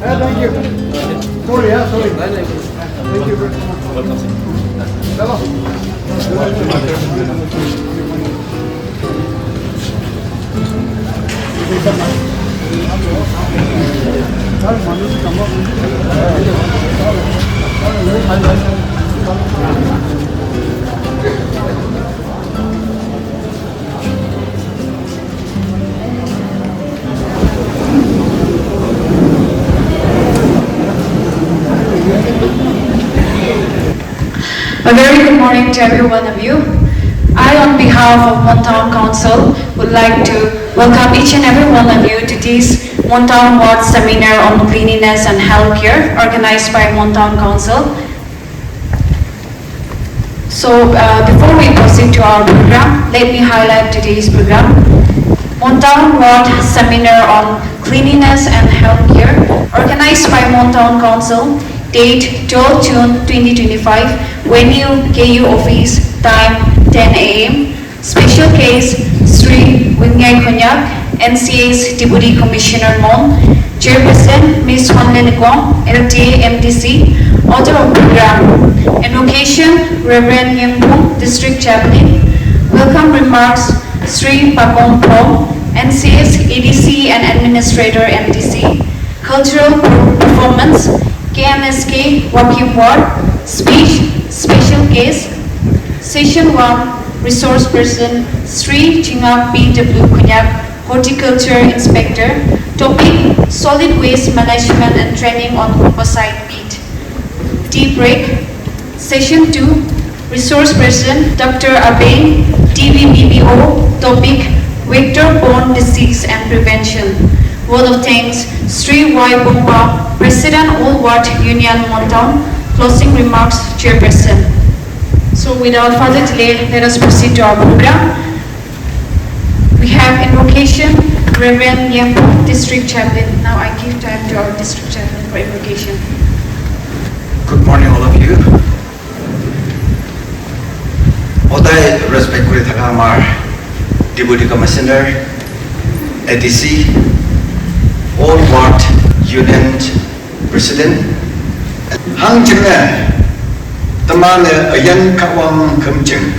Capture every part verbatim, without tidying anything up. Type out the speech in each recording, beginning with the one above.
Eh, thank you. Sorry, yeah, sorry. Thank you very much. Hello. A very good morning to every one of you. I, on behalf of Mon Town Council, would like to welcome each and every one of you to this Mon Town Ward Seminar on Cleanliness and Health Care, organized by Mon Town Council. So, uh, before we proceed to our program, let me highlight today's program. Mon Town Ward Seminar on Cleanliness and Health Care, organized by Mon Town Council, date twelve June twenty twenty-five, venue K U office, time ten A M. Special guest, Sri Winyai Konyak, M C S Deputy Commissioner Mon, Chairperson, Miss Honle Lekwang, L T A M D C, author of program, invocation, Reverend Yengpung, District Chaplain, welcome remarks, Sri Pagong Phom, M C S A D C and Administrator M D C, cultural per- performance, K M S K Wakim Ward, speech, special guest, session one, resource person, Sri Chingak P W Konyak, horticulture inspector, topic, solid waste management and training on composite peat. Tea break, session two, resource person, Doctor Abe, T V B B O, topic, vector-borne disease and prevention. Word of thanks, Sri Y Bumba, President All Ward Union Mon Town, closing remarks, Chairperson. So without further delay, let us proceed to our program. We have invocation, Reverend Yampu, District Chaplain. Now I give time to our District Chaplain for invocation. Good morning, all of you. Hodai respect kuri thaka amar Deputy Commissioner, A D C, All Ward Union President. Hang chingne tamane ayan kawang kamching.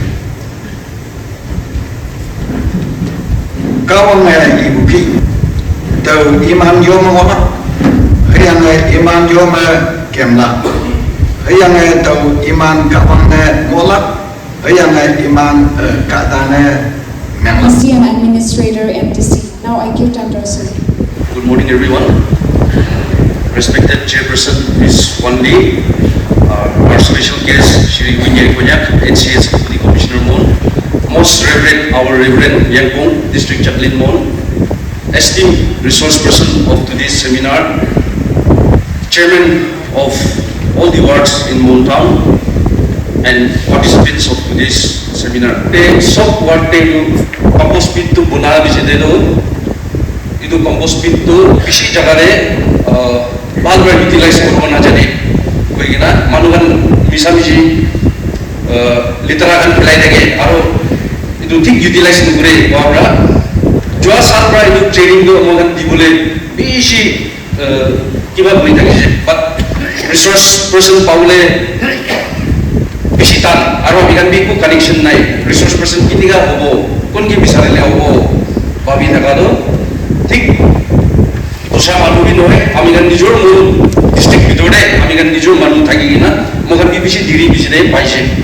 Kawang e ibuki. Tau iman yom ola. Hayang e iman yom e kemla. Hayang e tau iman kawang e mola. Hayang e iman, eh, katane mengla. D C and Administrator M D C. Now I give time to our sir. Good morning, everyone. Respected Chairperson, Miss Wandi, uh, our special guest, Shri Winyai Konyak, N C S Deputy Commissioner Mon, Most Reverend, our Reverend Yangpong, District Chaplain Mon, esteemed resource person of today's seminar, Chairman of all the wards in Mon Town, and participants of today's seminar. Te sob ward te etu compost pit tu bona bishi de do. Etu compost pit tu bishi jaga te, uh, bhal para utilize koribo na jane. Koi kena manu khan misa mishi, uh, letera khan phelai thake. Aro etu thik utilize nokore, koa para. Jua saal para etu training tu moi khan dibole bishi, uh, kiba kuri thakise, but resource person pabole bishi tan, aro ami khan bi ekko connection nai, resource person kinika hobo, kon ke bisarile hobo, bhabi thaka toh thik dusra manu bi nohoi, ami khan nijor mon district bitor te ami khan nijor manu thaki kena moi khan bi bishi diri bishi time paise.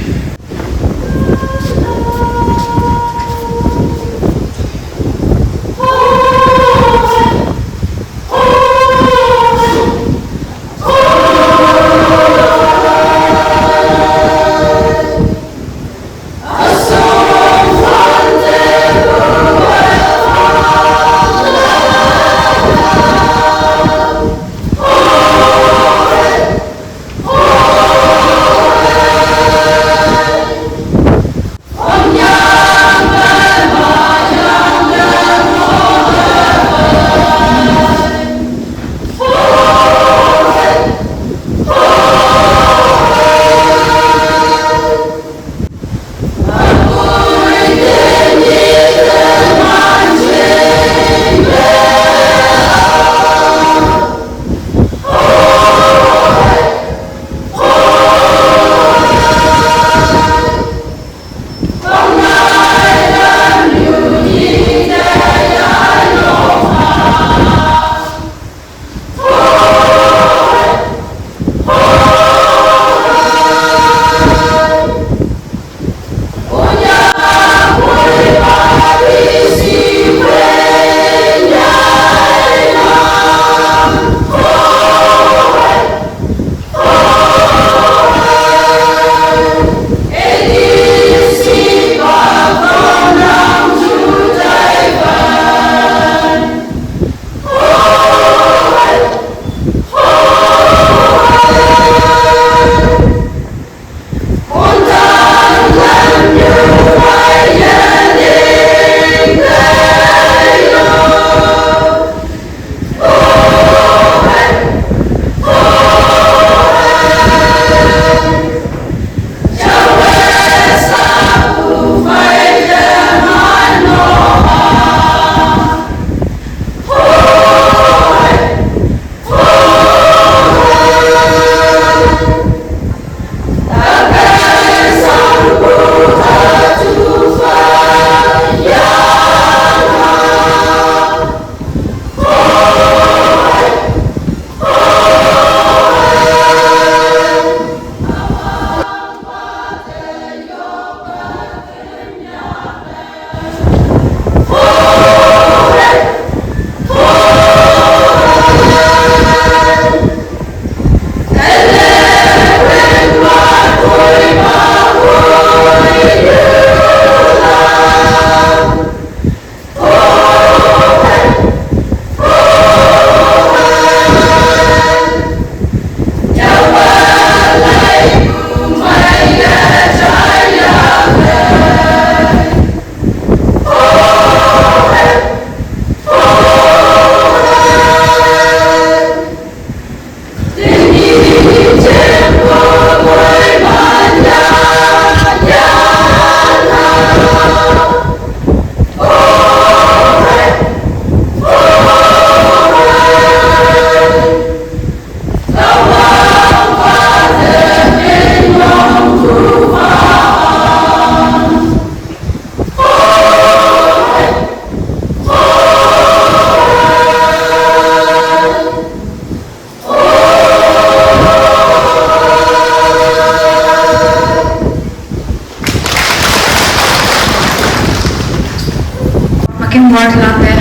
Kim Ward lande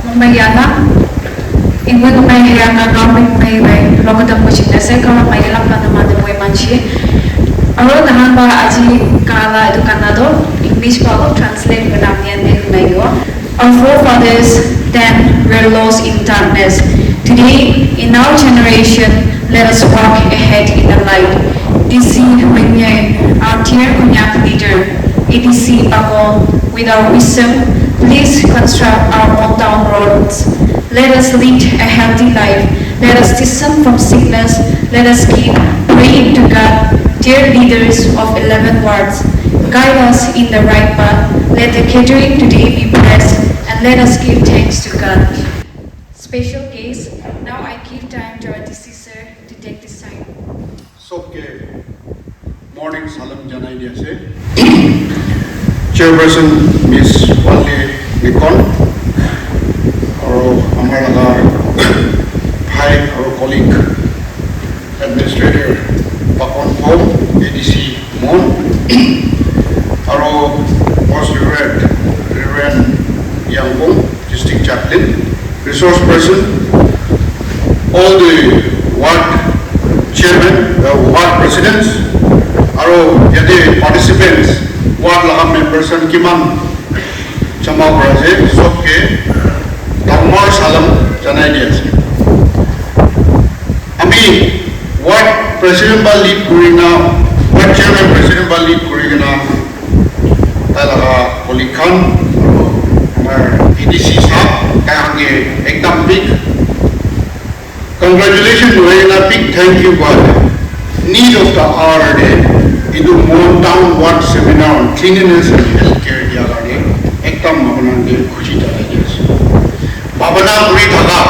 Mumbai yana. Ingwe kumai hea ka kam kumai bai logo da kuchi na se ka mai la pa na ma de boy manchi. Aro na han ba aji ka la etu kana do English pa ko translate ko na mi ande kumai yo. Our forefathers then were lost in darkness. Today, in our generation, let us walk ahead in the light. D C Wenye, our dear Konyak leader, A D C Pako, with our wisdom, please construct our own town roads. Let us lead a healthy life. Let us descend from sickness. Let us keep praying to God. Dear leaders of eleven wards, guide us in the right path. Let the gathering today be blessed, and let us give thanks to God. Special guest, now I give time to our D C sir to take this time. Sobke morning salam janai di ase. Chairperson Miss Wale Nikon, aro amar laga bhai aro colleague, Administrator Pakon Phom, A D C Mon, aro Most Reverend Reverend Yangpong, District Chaplain, resource person, all the ward chairman, uh, ward presidents, aro yate participants, ward laga members khan kiman jama kura ase, sobke dangor salam janai di ase. Ami ward president ba lead kuri na, ward chairman president ba lead kuri kena, tai laga colleague khan, aro amar A D C sahab, tai khan ke ekdam big congratulations hoina big thank you koa need of the hour te etu Mon town ward seminar on cleanliness and health care dia karne ekdam apuna ke khushi janai di ase. Bhabana kuri thaka,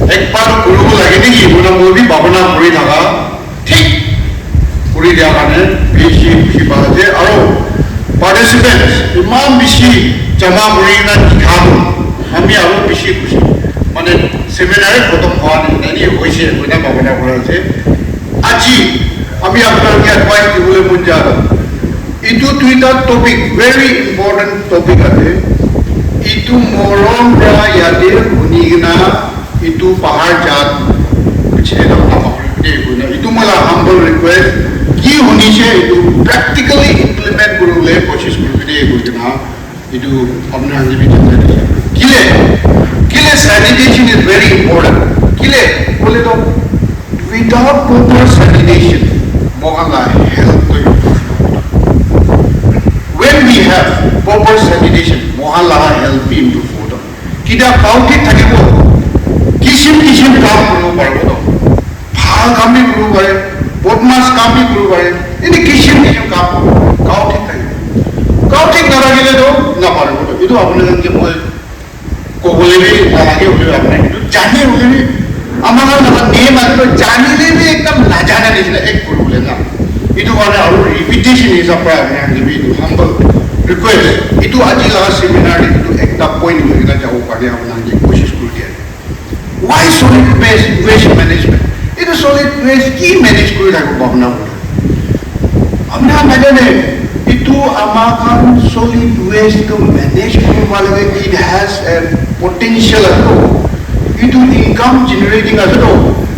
ekbar kuribo lage niki, mona moi bi bhabana kuri thaka, thik kuri dia karne bishi khushi pa ase. Aro participants iman bishi jama kuri na dikha tu ami aro bishi khushi. Mane seminar khotom hua nishina ni hoise koina bhabana kura ase. Aji ami apnalok ke advice dibole mon jai. Etu duita topic, very important topic ase. Etu morom pra yate huni kena etu bahar jat pichete tak napakhuri de koina. Etu moi la humble request. Ki huni se etu practically implement kuribole koshish kuri de koina. Etu apni khan ke bi janai di. Kile, kile sanitation is very important. Kile, bole to without proper sanitation, mohan la health to improve nahoi. When we have proper sanitation, mohan la health bi improve hobo. Kitia gao thik thakibo, kisim kisim kam kuribo paribo to. Bhal kam bi kuribo pare, bodmas kam bi kuribo pare, ene kisim kisim kam kuribo, gao thik thakibo. Gao thik nathakile to naparibo to. Etu apni khan ke moi kobole bi nalage hoile bi apni etu jane hoile bi, amar khan laga name ase to janile bi ekdam najana nishina act kuribole na. Etu karne aru repetition hisab para apni khan ke bi etu humble request. Etu aji laga seminar te etu ekta point hoi kena jabo karne apni khan ke koshish kuri dia. Why solid waste, waste management? Etu solid waste ki manage kuri thakbo bhabna kuri. Apni khan najane, etu ama khan solid waste tu manage kuri pale, it has a potential ase to. Etu income generating ase to.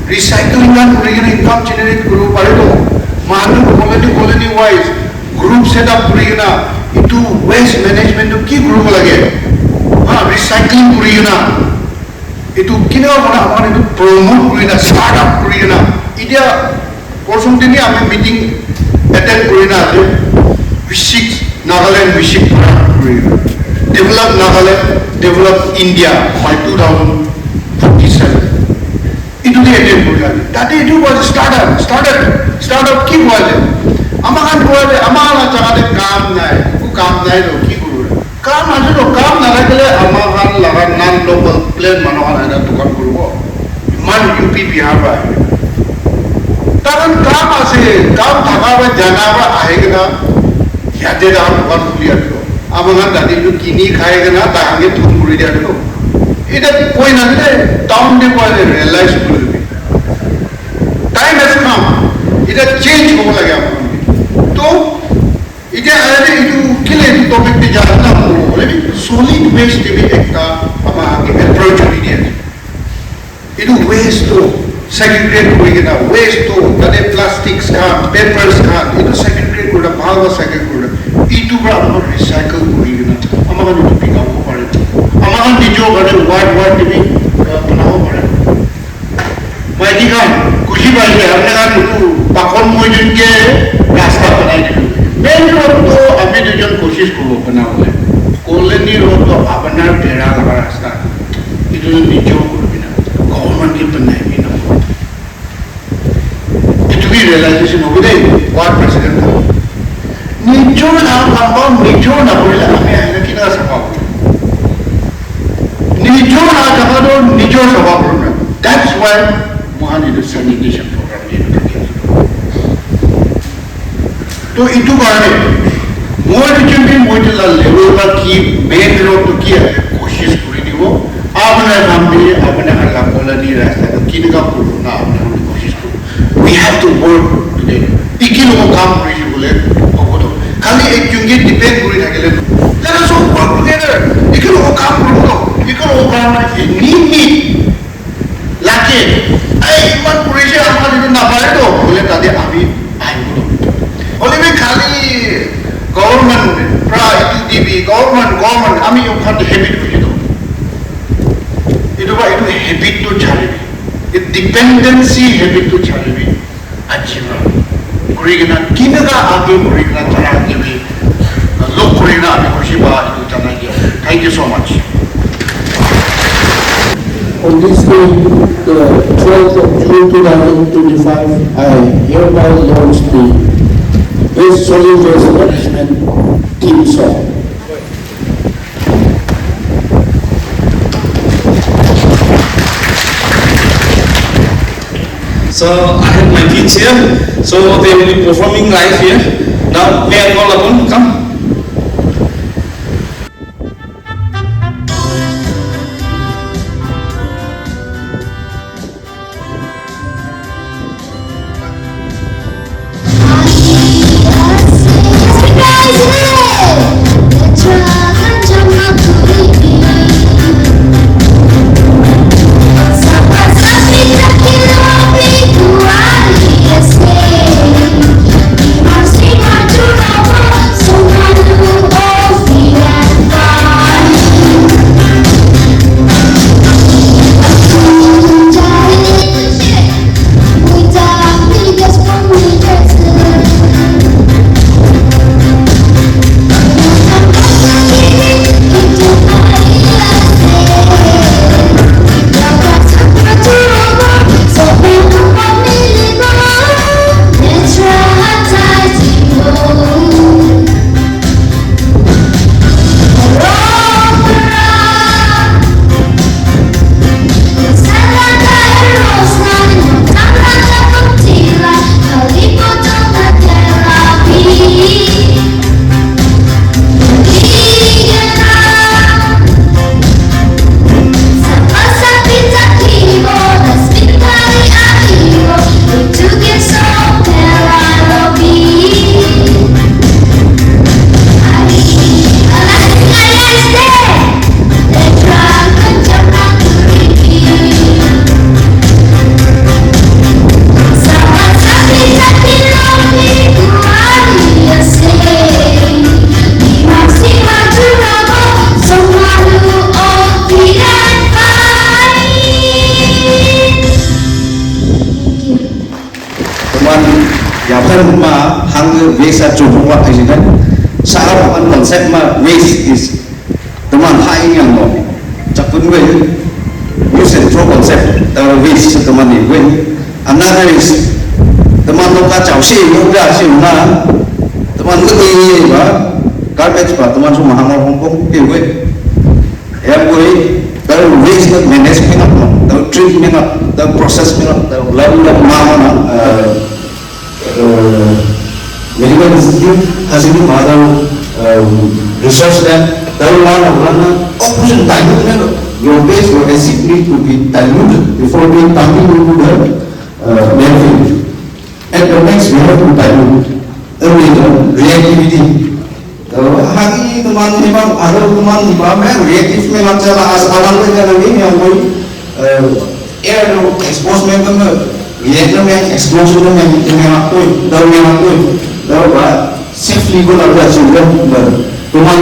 Recycling khan kuri kena income generate kuri pare to. Manu colony, colony wise group set up kuri kena etu waste management tu ki kuri lage? Ha, recycling kuri kena etu kineka kurina apni khan etu promote kurina, start up kurina, etia porson te bi ami meeting attend kurina ase, V six Nagaland, V six para kurina, Develop Nagaland, Develop India by two thousand forty-seven. Etu te attend kurina ase. Tate etu koi ase, start up, start up, start up ki koi ase? Ama khan koi ase, ama khan la jaga te kam nai, eku kam nai to ki kuribo? Kam ase to, kam nathakile ama khan laga non local plain manu khan aina dukan kuribo. Iman U P Bihar para ahibo. Taikhan kam ase, kam thaka para jana para ahi kena yate taikhan dukan khuli ase to. Ama khan tate etu kini khai kena taikhan ke thum kuri dia to. Eta koi na de town te koi de realize kuri de. Time has come. Eta change hobo lage ama khan ke. To Etia ahi ase, etu kile etu topic te ja na hoile bi Solid waste te bi ekta ama ke approach kuri dia. Etu waste to segregate kuri kena, waste to tate plastics khan, papers khan, etu segregate kuri na, bhal para segregate kuri na, etu para ama recycle kuri kena ama khan etu bika bo pare. Ama khan nijo karne ward ward te bi, uh, banabo pare. Maiki khan, khushi paise, apni khan etu Pakon Moidun ke rasta banai dilu. Main road to ami duijon koshish kuribo banabole. Colony road to apnar bera laga rasta. Etu nijor kuri kena, government ke banai kena. Etu bi realization hobo de, ward president khan. Nijor laga kam nijor na korile ami ahina kina safa kuribo? Nijor laga jaka to nijor safa kuribo na. That's why mohan etu sanitation program de etu thaki ase. To etu karne moi etu chun bi moi etu la level para ki main road to ki ase koshish kuri dibo. Apni khan bi apni khan la colony rasta to kineka kuribo na apni khan bi koshish kuribo. We have to work together. Eki logo kam kuri bole hobo to. Khali ekjon ke depend kuri thakile to. Let us all work together. Eki logo kam kuribo to. Eki logo kam na ni ni lage. Ai iman kuri se ama etu na pare to. Bole tate ami ahibo to. Hoile bi khali government pra etu dibi, government, government, ami yon khan habit kuri to. Etu ba etu habit to charibi. Etu dependency habit to charibi. Aji pra kuri kena kineka age kuri kena jana ke bi log kuri kena ami khushi pa etu janai dia. Thank you so much. On this day, the twelfth of June two thousand twenty-five, I hereby launch the Waste Solid Waste Management Theme Song. So I have my kids here. So they will be performing live here. Now may I call upon, come. Tuman yaphan ma hang waste a chubung wa aji dan. Sahab an concept ma waste is tuman ha in yang no. Chapun we use and throw concept the waste tuman ni we. Another is tuman no ka chau si no ka si na. Tuman no ni ba garbage ba tuman su mahang hong kong ke we. Yam koi, taru waste na manage mena, taru treat mena, taru process mena, taru lalu lalu mama na, uh, uh, medical institute, has been mother, uh, research lab, taru mama na, operation dilute mena, your waste, your acid need to be diluted before being pumped into the, uh, landfill. At the next, we have to dilute, uh, reactivity. Hagi teman ni bang, ada teman ni bang, eh, reactive me macam lah, as alam tu jangan ni yang pun, eh, air tu expose me tu, react me expose tu me, me apa tu, dah me apa tu, dah bah, safely ko lah dah sudah, dah. Teman,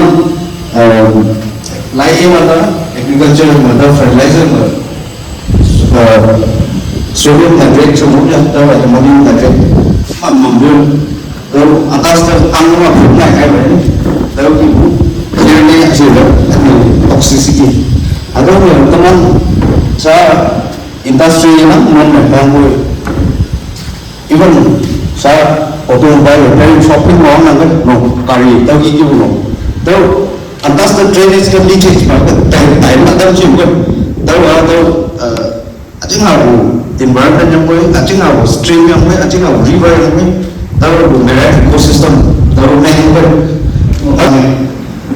eh, lai ye mata, agriculture mata, fertilizer mata, eh, sodium nitrate, sodium nitrate, ammonium nitrate, ah, mambu. Tau atas ta ang ma phut nai kai bai. Tau ki bu clear ni ase lo. Ani toxicity. Ado ni teman sa industry na mon na bang ko. Even sa automobile repair shop ni mo na no kari tau ki ki bu no. Tau atas ta drainage ka leakage pa tai tai na dam chim ko. Tau a tau, uh, Ajing abu environment yang koi, ajing abu stream yang koi, ajing abu river yang koi, tahu abu marine ecosystem, tahu main koi. Ani,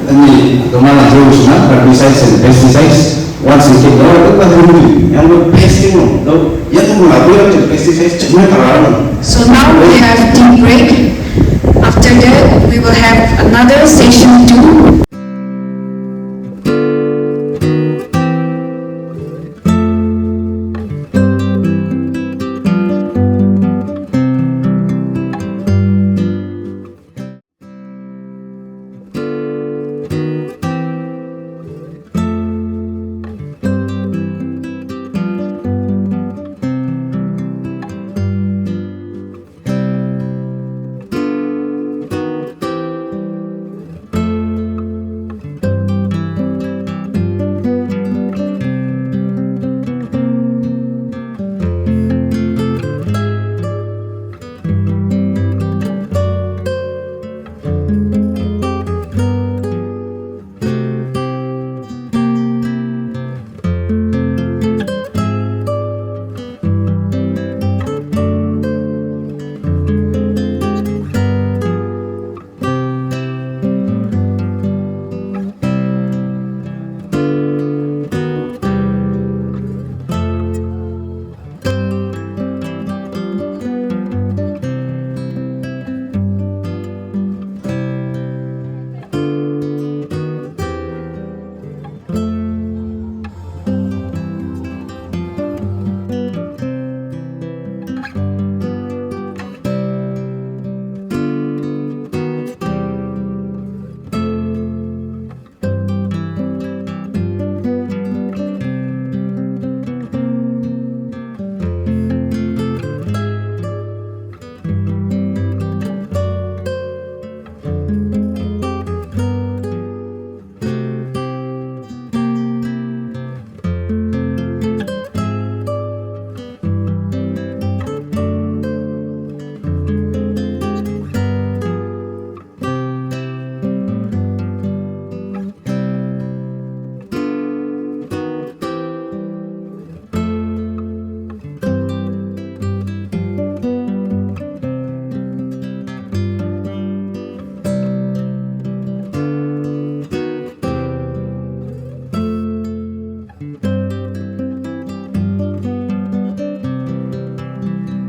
ani, teman aja usna herbicides and pesticides. Once you take, tahu itu kan rugi. Yang koi pest itu, tahu, ya tuh nggak boleh aja pesticides, cuma karena. So now we have tea break. After that, we will have another session two.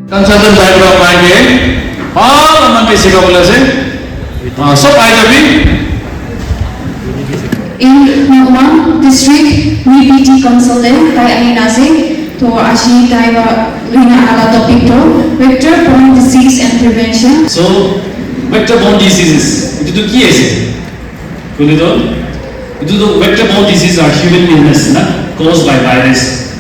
Consultant Director of I K A, bhal aman ke sikha bole ase. Ah, sob ahi jabi. In Nagaon district, P P T council le tai ahi na ase. To aji tai para loina ala topic to vector borne disease and prevention. So, vector borne diseases, itu tu ki ase? Kuni to, itu tu vector borne disease are human illness na, caused by virus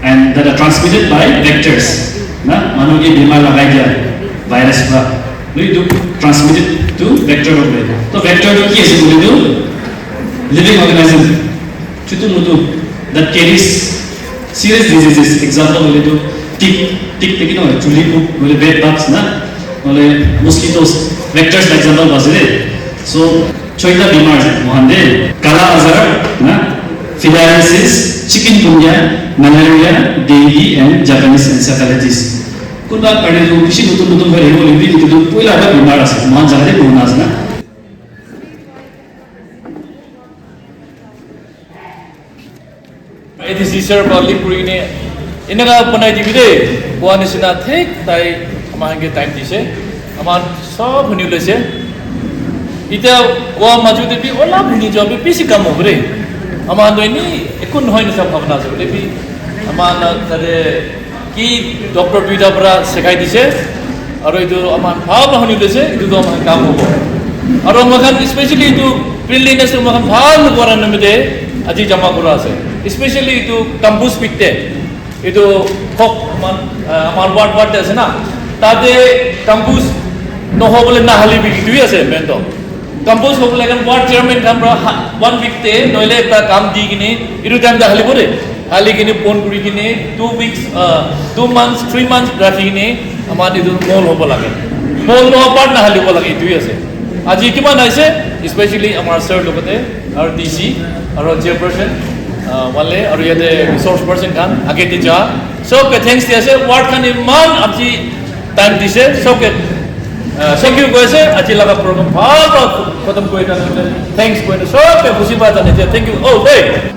and that are transmitted by vectors na, manu ke bimar lagai dia virus para, no, itu transmitted to vector of life. To vector tu ki ase kuni to? Living organism, chutu mutu, that carries serious diseases. Example hoile tu tick, tick te ki no, chuli poop, hoile bed bugs na, hoile mosquitoes, vectors la example ase de. So, choita bimar ase mohan de, kala azar na, filariasis, chikungunya, malaria, dengue and Japanese encephalitis. Kunba kare tu bishi nutun nutun hoi ahibo hoile bi, etu tu poila para bimar ase, mohan jaga de corona ase na. A D C sir para lead kuri kene eneka banai dibi de, koa nishina thik tai ama khan ke time dise, ama khan sob huni loise. Etiya koa maju te bi olop huni jua bi bishi kam hobo de. Ama khan toh eni eku nohoi nishina bhabna ase hoile bi ama khan tate ki doctor duita para sikhai dise. Aru etu ama khan bhal para huni loise, etu toh ama khan kam hobo. Aru ama khan especially etu cleanliness toh ama khan bhal kora nimite aji jama kora ase. Especially etu campus pit te. Etu hok man, ah, amar ward ward te ase na, tate campus nohobole nahali bi etu hi ase main toh. Campus hobole kan ward chairman khan para ha- one week te noile ekta kam di kine etu time te halibo de. Hali kine phone kuri kine two weeks, ah, two months, three months rakhi kine amar etu mall hobo lage. Mall noho part nahalibo lage etu hi ase. Aji kiman aise, especially amar sir logote aru D C aru chairperson, ah, wale aru yate resource person khan age te ja. Sob ke thanks di ase. Ward khan iman aji time dise. Sob ke, ah, thank you koi ase. Aji laga program bhal para khatam koi na thanks koi na sob ke khushi pa jane je. Thank you. Oh, hey.